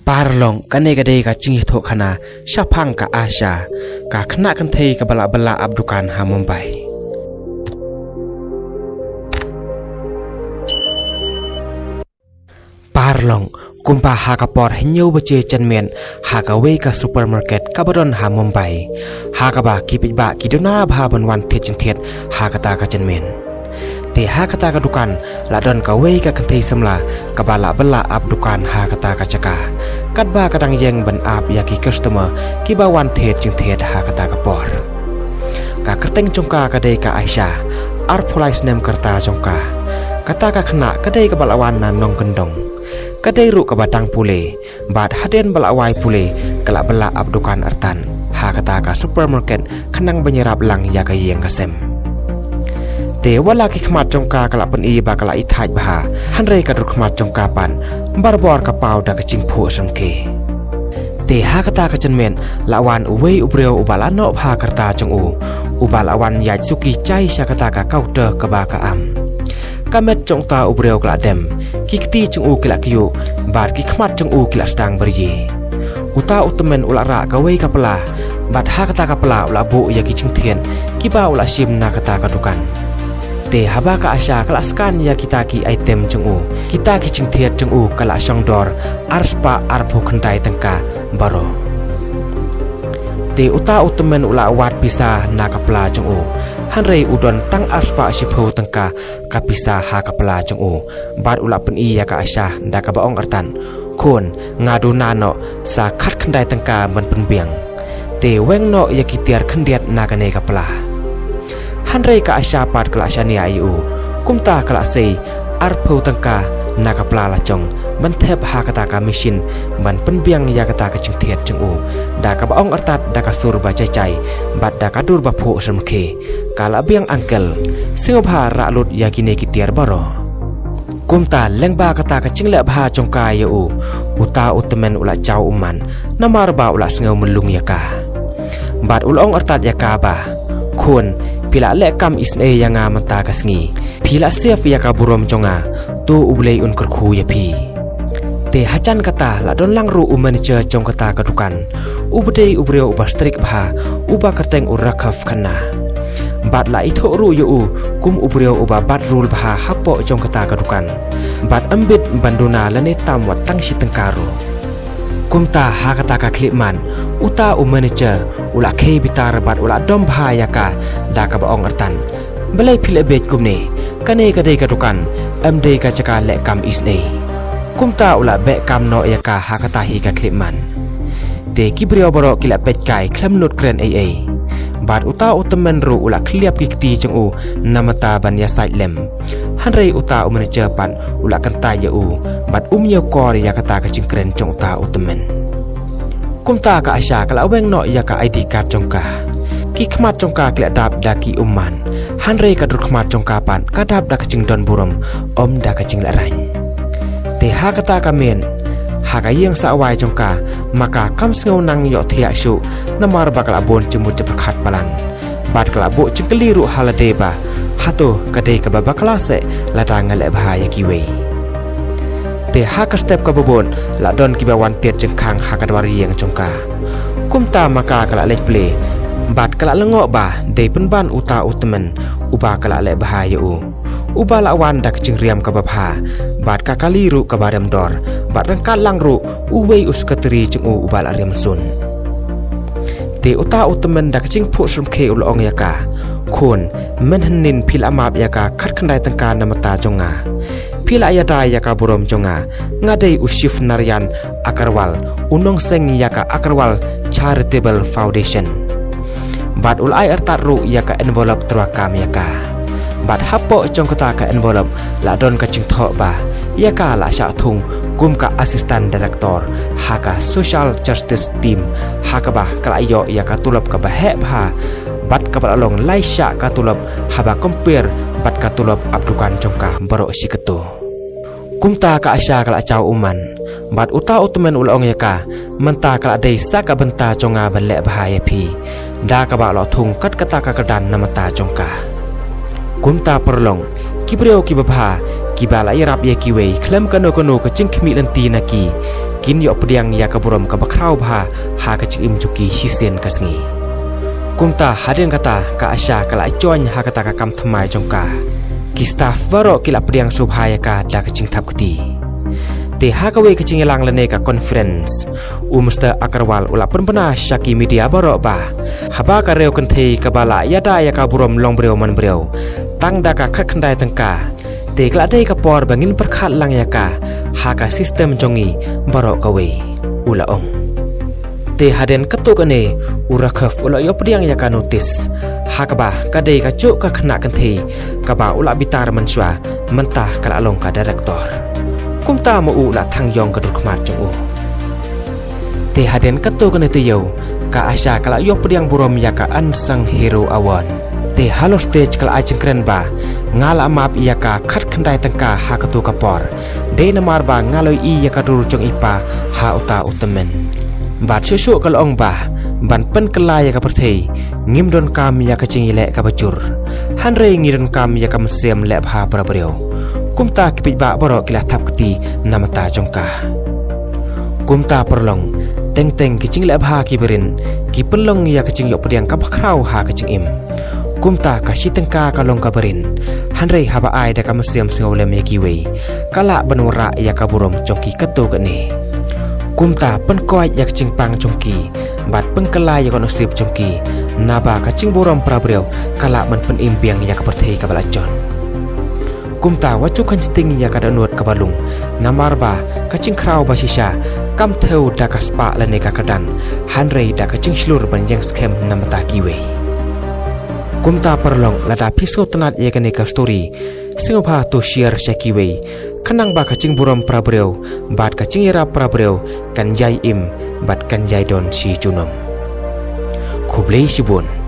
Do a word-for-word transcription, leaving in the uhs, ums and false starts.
Parlong, kane ka dei ka jingïathuhkhana shaphang ka Asha, ka khynnah kynthei kaba la bylla ap dukan ha Mumbai. Parlong, kumba ha ka por hynñiew baje janmiet, ha kawei ka supermarket kaba don ha Mumbai, ha kaba ki paidbah ki duna bha ban wan thied jingthied ha kata ka janmiet. Te ha kata ka dukan la don kawei ka kynthei samla kaba la bylla ap dukan ha kata ka jaka, katba ka dang ïeng ban ap ïa ki customer kiba wan thied jingthied ha kata ka por. Ka kyrteng jong ka ka dei ka Aisha, arphew lai snem ka rta jong ka. Kata ka khynnah ka dei kaba la wan na nongkyndong. Ka dei ruh kaba dang pule, bad hadien ba la wai pule ka la bylla ap dukan artat ha kata ka supermarket khnang ban ïarap lang ïa ka ïing ka sem. Te wat la ki khmat jong ka ka la pyni ba ka la ithuh bha, hynrei ka dur khmat jong ka pat barabor ka paw da ka jingphuh sngewkhia. Te ha kata ka janmiet la wan uwei u briew uba la noh bha ka rta jong u, uba la wan ïaid suki jai sha kata ka counter kaba ka am. Ka met jong uta u briew ka la dem, ki kti jong u ki la kyiuh, bad ki khmat jong u ki la sdang byrïa. Uta u tymmen u la rah kawei ka pla, bad ha kata ka pla u la buh ïa ki jingthied kiba u la shim na kata ka dukan. Te haba ka Asha ka la scan ïa kita ki item jong u, kita ki jingthied jong u ka la shong dor arspah arphew khyndai tyngka baroh. Te uta u tymmen u la wad pisa na ka pla jong u, hynrei u don tang arspah shiphew tyngka ka pisa ha ka pla jong u, bad u la pyni ïa ka Asha da kaba ong artat, "Khun, nga duna noh sa khatkhyndai tyngka ban pynbiang. Te weng noh ïa ki tiar khyndiat na kane ka pla." Hynrei ka Asha pat ka la shaniah ïa u, kumta ka la sei arphew tyngka na ka pla la jong ban thep ha kata ka machine ban pynbiang ïa kata ka jingthied jong u, da kaba ong artat da ka sur ba jai jai, bad da ka dur ba phuh sngewkhia, ka la biang, "Uncle, sngewbha rah lut ïa kine ki tiar baroh." Kumta lyngba kata ka jingleh bha jong ka ïa u, uta u tymmen u la jaw ummat, namar ba u la sngew mlung ïa ka. Bad u la ong artat ïa ka ba, "Khun, phi la leh kam isynei ïa nga mynta ka sngi. Phi la save ïa ka burom jong nga, to U Blei un kyrkhu ïa phi." Te hajan kata la don lang ruh u manager jong kata ka dukan, uba dei u briew uba strict bha, uba kyrteng u Rakhav Khanna. Bad la ithuh ruh ïa u kum u briew uba bat rule bha hapoh jong kata ka dukan, bad ym bit ban duna lane tam wat tang shi tyngka ruh. Kumta ha kata ka khyllipmat, uta u manager u la khie bitar bad u la dom bha ïa ka da kaba ong artat, "Balei phi leh bieit kumne? Kane ka dei ka dukan, ym dei ka jaka leh kam isynei." Kumta u la beh kam noh ïa ka ha kata hi ka khyllipmat. Te ki briew baroh ki la peit kai khlem nud kren ei ei. Bad uta u tymmen ruh u la khylliap ki kti jong u namar ban ïasaid lem. Hynrei uta u manager pat u la kyntait ïa u, bad um ñiewkor ïa kata ka jingkren jong uta u tymmen. Kumta ka Asha ka la weng noh ïa ka I D card jong ka. Ki khmat jong ka ki la dap da ki ummat, hynrei ka dur khmat jong ka pat ka dap da ka jingdon burom, ym da ka jinglehraiñ. Te ha kata ka miet, ha ka ïing sawai jong ka, ma ka kam sngew nang ïohthiah shuh, namar ba ka la bun jingmut jingpyrkhat palat. Bad ka la buh jingkylli ruh ha lade ba, hato ka dei kaba bakla seh lada nga leh bha ïa kiwei. Te ha ka step kaba bud la don kiba wan tied jingkhang ha ka dwar ïing jong ka. Kumta ma ka ka la leit plie, bad ka la lyngngoh ba dei pynban uta u tymmen uba ka la leh bha ïa u, uba la wan da ka jingriam kaba bha, bad ka kali ruh kaba rem dor, bad ryngkat lang ruh uwei u sekretari jong u uba la riam sun. Te uta u tymmen da ka jingphuh syrymkhie u la ong ïa ka, "Khun, mynhynnin phi la map ïa ka khatkhyndai tyngka na bynta jong nga. Phi la ïada ïa ka burom jong nga, nga dei u Shiv Narayan Agarwal, u nongseng ïa ka Agarwal Charitable Foundation." Bad u la ai artat ruh ïa ka envelope tyrwa kam ïa ka. Bad hapoh jong kata ka envelope la don ka jingthoh ba ïa ka la shah thung kum ka assistant director ha ka social justice team, ha kaba ka la ïoh ïa ka tulop kaba heh bha, bad kaba la long lai shah ka tulop haba compare bad ka tulop ap dukan jong ka baroh shi katto. Kumta ka Asha ka la jaw ummat, bad uta u tymmen u la ong ïa ka, "Mynta ka la dei sa ka bynta jong nga ban leh bha ïa phi, da kaba la thung kat kata ka kyrdan na bynta jong ka." Kumta parlong, ki briew kiba bha, Kiba la ïarap ïa kiwei khlem kano kano ka jingkhmih lynti na ki, kin ïoh pdiang ïa ka burom kaba khraw bha ha ka jingim jong ki shisien ka sngi. Kumta hadien kata ka Asha ka la join ha kata ka kam thymmai jong ka. Ki staff baroh ki la pdiang sngewbha ïa ka da ka jingthap kti. Te ha kawei ka jingïalang lane ka conference, u Mister Agarwal u la pynbna sha ki media baroh ba haba ka riew kynthei kaba la ïada ïa ka burom long briew man briew tang da ka khatkhyndai tyngka, te ka la dei ka por ba ngin pyrkhat lang ïa ka ha ka system jong ngi baroh kawei, u la ong. Te hadien katto katne u Raghub u la ïoh pdiang ïa ka notice ha kaba ka dei ka juh ka khynnah kynthei kaba u la bitar mynshuwa, mynta ka la long ka director. Kumta ma u la thang ïong ka dur khmat jong u. Te hadien katto katne taïew ka Asha ka la ïoh pdiang burom ïa ka Unsung Hero Award. Te halor stage ka la ai jingkren ba, nga la map ïa ka khatkhyndai tyngka ha kato ka por, dei namar ba nga la ïohi ïa ka dur jong i pa ha uta u tymmen. Bad shuh shuh ka la ong ba ban pynkylla ïa ka pyrthei ngim donkam ïa ka jingïaleh kaba jur, hynrei ngi donkam ïa ka mynsiem leh bha para briew. Kumta ki paidbah baroh ki la thap kti na bynta jong ka. Kumta paralok, teng teng ki jingleh bha kiba rit ki pynlong ïa ka jingïoh pdiang kaba khraw ha ka jingim. Kumta ka shi tyngka ka long kaba rit, hynrei haba ai da ka mynsiem sngewlem ïa kiwei, ka lah ban wanrah ïa ka burom jong ki katto katne. Kumta pynkoit ïa ka jingpang jong ki bad pynkylla ïa ka nusip jong ki, naba ka jingburom para briew ka lah ban pynim biang ïa ka pyrthei kaba la jot. Kumta wat ju khein sting ïa ka dohnud kaba lung, namar ba ka jingkhraw ba shisha kam thew da ka spah lane ka kyrdan, hynrei da ka jingshlur ban ïeng skhem na bynta kiwei. Kumta paralok, lada phi sngewtynnad ïa kane ka story, sngewbha to share sha kiwei, khnang ba ka jingburom para briew bad ka jingïarap para briew kan ïai im bad kan ïai don shi junom. Khublei shibun.